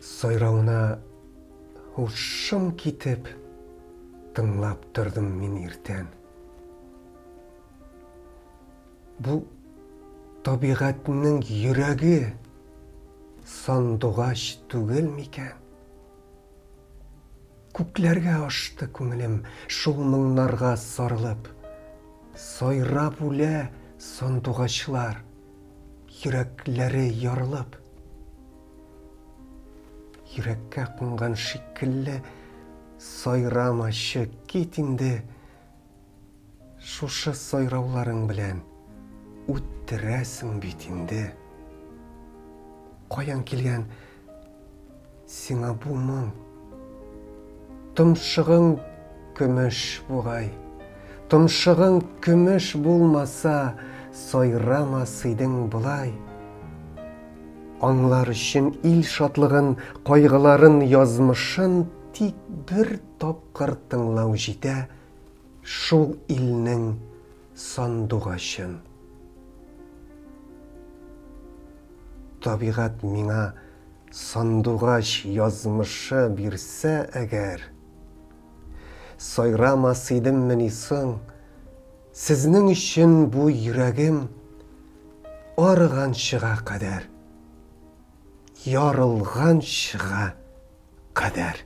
Сайравына һушым китеп тыңлап тордым мин иртән. Бу табигатьнең йөрәге сандугач түгел микән? Күкләргә ашты күңелем шул моңнарга сарылып. Сайрап үлә сандугачлар, йөрәкләре ярылып. Йөрәккә кунган шикелле сайрамачы, кит инде. Шушы сайрауларың белән үттерәсең бит инде. Каян килгән сиңа бу моң? Томшыгың көмеш бугай. Томшыгың көмеш булмаса, сайрамас идең болай. Аңлар өчен ил шатлыгын, кайгыларын, язмышын тик бер тапкыр тыңлау җитә шул илнең сандугачын. Табигать миңа сандугач язмышы бирсә әгәр, сайрамас идеммени соң, сезнең өчен бу йөрәгем арыганчыга кадәр, ярылганчыга кадәр.